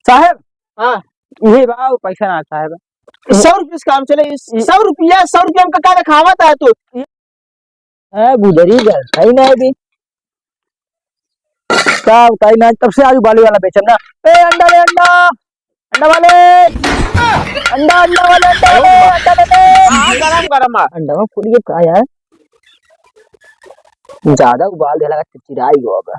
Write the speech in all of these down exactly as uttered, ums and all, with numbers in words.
साहेब, हाँ। इहे बा, अउर पैसा ना साहेब। सौ रुपये से काम चले, इस ई सौ रुपया, सौ रुपया में का देखावत है तू? ए, बुधरी घर है ना अभी। का बताई ना, तब से आज उबाले वाला बेचम ना। ए, अंडा ले, अंडा। अंडा वाले। अंडा, अंडा वाले, अंडा वाले, अंडा वाले। हाँ, गरम, गरम है। अंडा में फूट गया का यार? ज्यादा उबाल देला का चिड़चिड़ाई गो अब।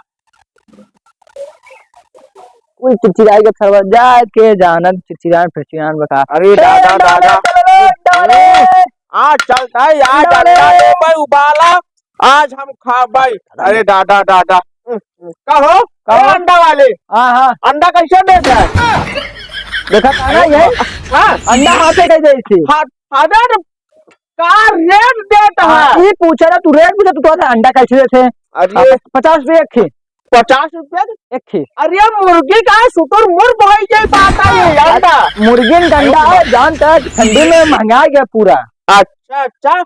कोई चिड़चिड़ाई के सरवा जाके जानत चिड़चिड़ान फिड़चिड़ान बका। अरे ए, दादा, अंडा वाले, दादा। अंडा वाले, अंडा वाले। आज चलता है, आज अंडा वाले। अंडा ले भाई उबाला, आज हम खा भाई। अरे दादा, दादा। कहो, कहो। ए, अंडा वाले। हाँ, हाँ। अंडा कैसे देता है? देखा था ना ये? हाँ। अंडा हाथे कह दे इसे। हाँ, अरे का रेट देत हाँ, है? ई पूछे ना, तू रेट पूछे, तू तो अंडा कैसे देते हैं? अरे। हाँ, पचास रुपये एक ही। पचास रुपये? एक ही। अरे मुर्गी का सुटुर मुर्ग होई जाई बात है ये अंडा। मुर्गिन का अंडा है, जानता है, ठंडी में महंगा गया पूरा। अच्छा, अच्छा।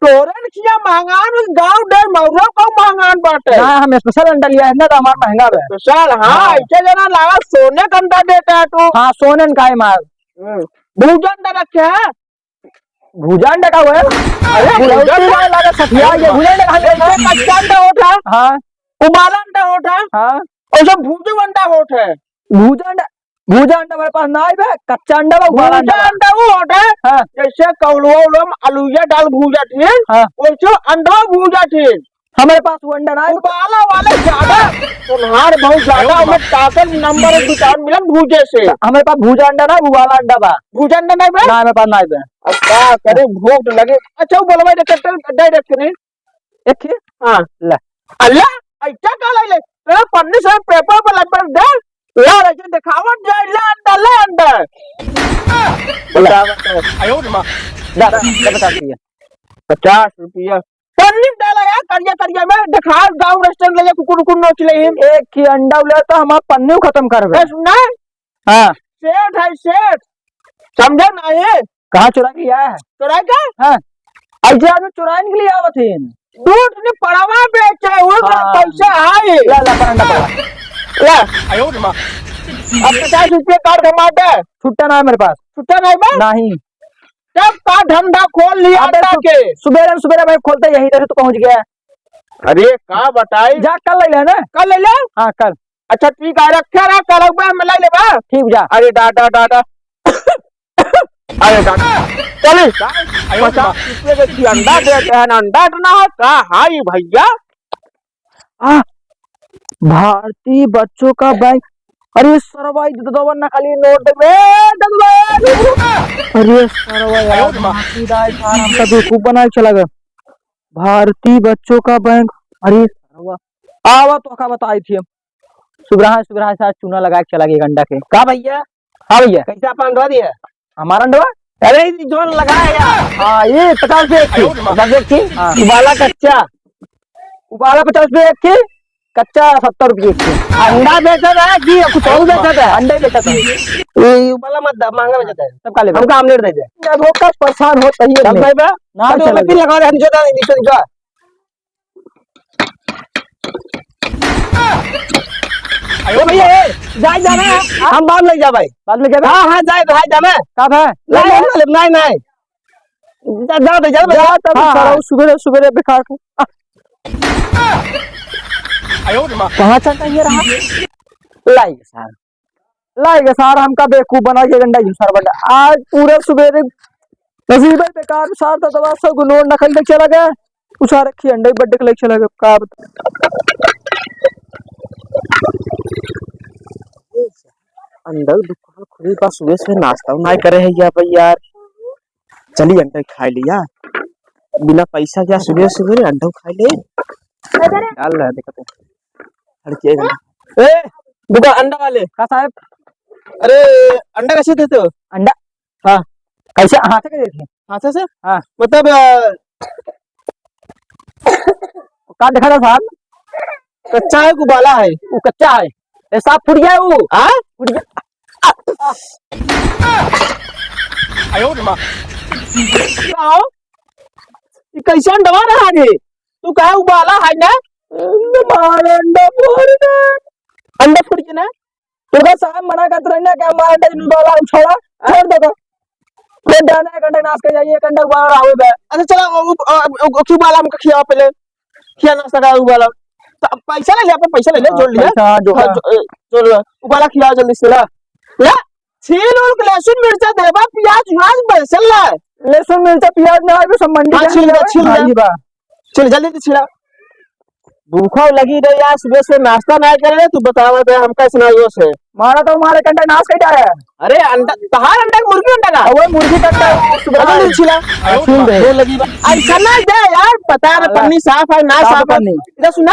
तोरन किया महंगान, गाँव डर मौरो को महंगान बाटे। ना, हम स्पेशल अंडा लिया है ना, तो हमारा महंगा है। स्पेशल, हाँ, हाँ। ऐसे जना लावा सोने का अंडा देता है तू। हाँ, सोने का है माल। हम्म। भूजा अंडा रखे है? भूजा अंडा का हुआ है? अरे, भूजा भूजा अंडा? अंडा लगा सठिया, ये भूजा अंडा कहाँ से? कच्चा अंडा होता है। हाँ। उबाला अंडा होता है। हाँ। और सब भूजा अंडा होता है। भूजा अंडा, भूजा अंडा हमारे पास ना आइबे, कच्चा अंडा बा, उबाला अंडा भूजा बा। अंडा वो होता है, हाँ। जैसे कौलवा उलवा में अलुइया डाल भूजा थी, हाँ। वैसे अंडा भूजा थी। हमारे पास वो अंडा ना है। उबाला वाले ज्यादा, तुम्हार बहुत ज्यादा, अरे हमें ताकत नंबर एक दुकान मिलन भूजे से। हमारे पास भूजा अंडा ना, उबाला अंडा बा। भूजा अंडा नहीं बा? ना, हमारे पास ना आइबे। अब का करे, भूख तो लगे। अच्छा, वो बोलवा दे, कट्टर डायरेक्ट नहीं। एक ही? हाँ। ले। अल्लाह, ऐसा का ले ले? ए, पन्नी से पेपर पर लग पर दे। ला, लेकिन दिखावत जाए, ले अंदर, ले अंदर। बता, बता। आयो रे माँ। दा, दा, बता दिया। पचास रुपया। पन्नी डाला यार, करिया, करिया में दिखा, गाँव रेस्टोरेंट ले जा, कुकुर, कुकुर नोच ले। एक ही अंडा उले तो हमार पन्नी खत्म कर दे। बस ना? हाँ। सेठ है, सेठ। समझे ना ये? कहाँ चुरा के लिया है? चुरा के? हाँ। ऐसे आदमी चुराइन के लिए आवत है। दूध ने पड़वा बेचे, वो हाँ। पैसा है। ला, ला, पर अंडा पकड़ा। ला। आयो रे माँ। अब पचास रुपये काट के मार दे। छुट्टा ना है मेरे पास। छुट्टा नहीं बा? नहीं। तब का धंधा खोल लिया अबे अंडा सु-, के? सुबेरे, सुबेरे मैं खोलते यहीं रहे तो पहुँच गया। अरे का बताई? जा कल ले ले ना। कल ले ले? हाँ, कल। अच्छा, ठीक है, रखे रहा, कल आऊबा, हम लाई लेबा। ठीक, जा। अरे दादा, दादा। अरे दादा। चली। पचास रुपये के अंडा देते हैं ना, अंडा तो ना हो, का हाई भैया? आ, भारतीय बच्चों का बैंक। अरे सरवा, ई ददवा नकली नोट देख बे, ददवा। अरे सरवा यार, भारतीय दाई सार हमका बेवकूफ बनाए चला गया। भारतीय बच्चों का बैंक। अरे सरवा, आवा तो का बताई थी हम। सुबह सुबह साथ चूना लगा के चला गया अंडा के। का भैया? हाँ भैया। कैसा आपन अंडवा दिया? हमारा अंडवा? अरे, ई जोन लगा है यार। हाँ, ये पचास रुपये एक थी। पचास रुपये एक थी? हाँ। उबाला कच्चा। उबाला पचास रुपये एक थी, कच्चा सत्तर रुपये एक थी। अंडा बेचत है कि कुछ और बेचत है? अंडे बेचत है। ये उबाला मत दा, महंगा बेचत है। सबका ले। हमका आमलेट दे दे। जब हो कस परेशान हो, सही है। चल भाई बे। ना, अरे, चल। ओमे पिन लगा दे, नीचे जा, नीचे जा। ओ भैया, ए, जाए जाना है। हम बाद में जा भाई। बाद में जाबे? हाँ, हाँ, जाए, जाए जाना है। कब है? नहीं, नहीं, नहीं, नहीं, नहीं। जा, जा, जा, जा, जा। तब हाँ, सारा हाँ। सुबेरे, सुबेरे बेकार को। कहाँ चलता ये रहा? लाई सार। लाइगे सार, हमका बेवकूफ बना के गंडा ही सार बंडा। आज पूरा सुबेरे नसीब है बेकार, सार तो दवा सौ गुनोर नकल देख चला गया। उ सार रखी अंडे बड्डे के लेके चला गया, का बता। अंडा दुकान खुली बा, सुबह से नाश्ता नहीं करे है या भाई यार। चली अंडा खाई लिया, बिना पैसा क्या सुबह सुबह अंडा खाई ले। डाल रहा है, देखो तो। लड़की एक अंडा। ए, दुकान अंडा वाले। का साहब? अरे, अंडा कैसे देते हो? अंडा? हाँ। कैसे? हाथ से कैसे देते हैं? हाथ से? हाँ। मतलब, अ, का देखा था साहब? कच्चा है कि उबाला है? वो कच्चा है। ए, साहब, फूट गया वो। हाँ? फूट गया। आयो रे माँ। का हो? ये कैसे अंडवा रहा रे? तू कहे उबाला है ना? अंडा मार, अंडा मार ना। अंडा फूट गया ना? तो का साहब मना करत रहे ना कि हमारा अंडा इन वाला छोड़ा, छोड़ दो का। खुद जाना है, घंटे नाश कर जाइए, घंटे बाहर आवे बे। अच्छा, चला, वो, वो, वो, वो, क्यों वाला हमका खियावा पहले? खिया नाश्ता का, वो वाला। तो अब पैसा ले ले, अपन पैसा ले ले, हाँ, जोड़ लिया। पैसा, हाँ, जोड़ हाँ, लिया। जो-, ए, जोड़ लिया। वो वाला खियावा जल्दी से। ला, ला, छील उल के लहसुन, मिर्चा, देबा, प्याज, व्याज, बेसन ला। लहसुन, मिर्चा, प्याज ना आवे, सब मंडी हाँ, जाए छील ले, जाए। छील हाँ, ले। ये बा। चल, जल्दी से छिला। भूखा लगी रहे यार, सुबह से नाश्ता ना करे, तू बतावा दे, हमका इतना जोश है। मारा तो हमारे कंडा नाश कर जाए। अरे, अंडा, तहार अंडा के मुर्गी अंडा का? अरे, मुर्गी का अंडा, सुबह जल्दी से छिला। सुन दे। भूख लगी बा। ऐसा ना दे यार, पता ना, अरे, पन्नी साफ है, ना साफ है। पन्नी। इधर सुना,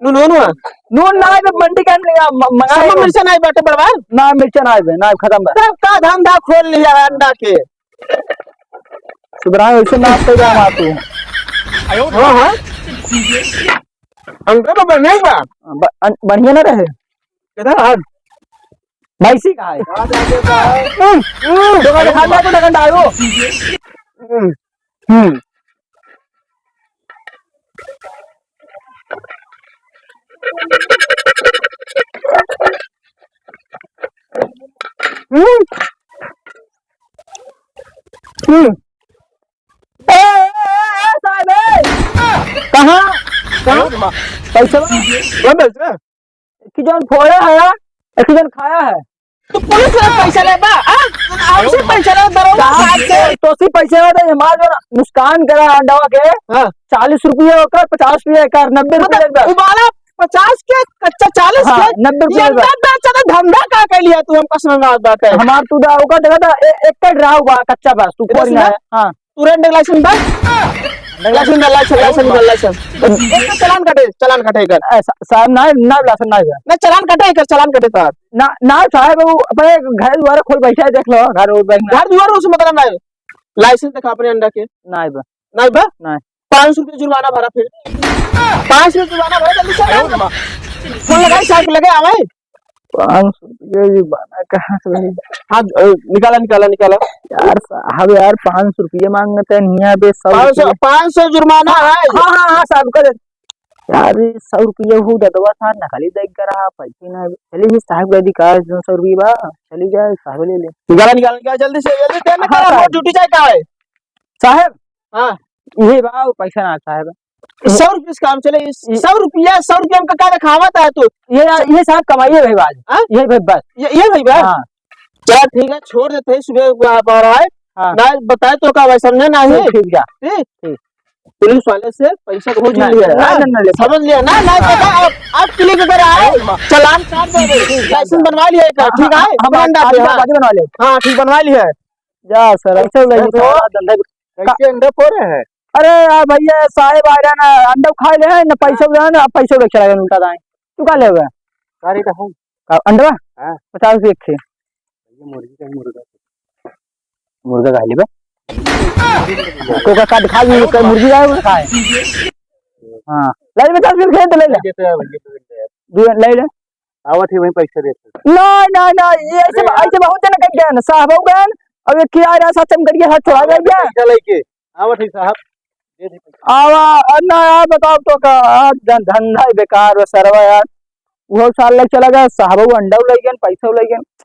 नून, नून, नून। नून ना है, मंडी का नहीं, म-, मंगाए सब हो। मिर्चा ना है, बाटे बड़वा। ना, मिर्चा ना है, ना, खत्म बा। सब का धंधा खोल लिया है अंडा के। सुधराए, ऐसे नाच कर जा मार तू। हाँ, हाँ। अंडा तो बढ़िया ही बा। ब-, अन-, बढ़िया ना रहे। किधर आज? भैंसी का है। हम्म, हम्म। तो कहते खाना को ढकन डालो। हम्म। हम्म। हम्म। हम्म। ए, ए, ए, ए, साहब, ए! कहाँ? कहाँ? पैसा बा? कौन पैसा? एक ही जौन फोड़े है, एक ही जौन खाया है। तू पुलिस से पैसा लेबा, आ? हमसे पैसा ले, दरोगा साहब से। तो सी पैसा लेबा, तो हमार जो नुकसान करा अंडवा के, हाँ। चालीस रुपया ओकर, पचास रुपया एकर, नब्बे रुपया मतलब, एकर। उबाला पचास के, कच्चा चालीस हाँ, के, नब्बे रुपया ये एकर। अंडा बेचा था, धंधा का कर लिया तू, हमका समझ में आवत बाटे। हमार तू दा, ओकर देखा था, ए-, एक कट रहा हुआ, कच्चा बस, तू इधर कोई ना सुना। है, हाँ। तुरंत लाइसेंस बा। लाइसेंस बा, लाइसेंस, लाइसेंस बा, लाइसेंस। एक तो चालान कटे, चालान कटे कर। ए, सा-, साहब, ना, ना, लाइसेंस ना है। ना, चालान कटे कर, चालान कटे कर। ना, ना, साहब, वो अपने घर द्वार खोल बैठा है, देख लो, घर और बैंक में। घर द्वार उसे मतलब ना है। लाइसेंस दिखा अपने अंडा के। ना है बा। ना है बा? ना है। पाँच सौ रुपये जुर्माना भरा फिर। पाँच सौ रुपये जुर्माना भरा, जल्दी से। फोन लगाई, साहब लगे आवे। पाँच सौ रुपये जुर्माना कहाँ से भरी? हाँ, अ, निकाला, निकाला, निकाला। यार साहब, यार पाँच सौ रुपये मांगते हैं, निया बे सौ पाँच सौ, रुपये। पाँच सौ जुर्माना है। हाँ, हाँ, हाँ, साहब, कर। यार, ये सौ रुपये हो ददवा था, नकली देख कर रहा, पैसे ना। चलिए, ये साहब कह दी, "का दो सौ रुपये बा, चली जाए, साहब ले ले।" निकाला, निकाला, निकाला, जल्दी से, जल्दी, तेल हाँ, निकाला, साहब। हमार ड्यूटी जाए का है? साहब, हाँ। ये बा, वो पैसा ना, साहब। सौ रुपये से काम चले, इस ये सौ रुपया, सौ रुपया में का, का दिखावत है तू? ये, ये साहब कमाइए भाई आज। हाँ? ये भाई बस। ये, ये भाई बस? हाँ। चल ठीक है, छोड़ देते हैं, सुबह को आप आ रहा है। हाँ। ना बताए तो का भाई, समझे ना है? ठीक, ठीक जा। ठीक? ठीक। पुलिस वाले से पैसा बहुत नहीं, लिया है, नहीं, हाँ? नहीं, नहीं, नहीं। समझ लिया ना? नहीं, हाँ। पता, आप, आप क्लिक कर आए, चालान काट दे, ठीक, ठीक, लाइसेंस बनवा लिया है, हाँ, ठीक है? हाँ, हम अपना अंडा आगे, पे, हाँ। आगे बनवा ले। हाँ, ठीक, बनवा लिया है। जा सर, ऐसे हो गई, कैसे हो? सारा धंधा कैसे अंडा फोड़े हैं? अरे यार भैया, साहेब आ रहा ना, अंडा खाए ले हैं, ना पैसा उड़ा ना, पैसा उड़ा चला गया उल्टा दाएं। तू का लेबे? का रेट है? का अंडा? हाँ। पचास रुपये एक थे। ये मुर्गी का, मुर्गा। मुर्गा खा लेबे? तो का, का दिखा दी, का मुर्गी जाए वो खाए। हाँ। ले ले, पचास रुपये खेत ले ले। ये तो है, ये तो है। दू ले ले। आवत ही वहीं पैसा देते। नहीं, नहीं, नहीं, ये ऐसे, अरे यार। ऐसे बहुत जन कट गए ना, साहब हो गए ना। अब ये किराया रहा, सच में कट गया, हाथ छोड़ा गया क्या? पैसा लेके आवत ही साहब, दे दी पैसा। आवा, अ, ना यार, बताओ तो का, आज धन-, धंधा ही बेकार बा सरवा यार। वो साल लग चला गया, साहब वो अंडा ले गए, पैसा ले गए।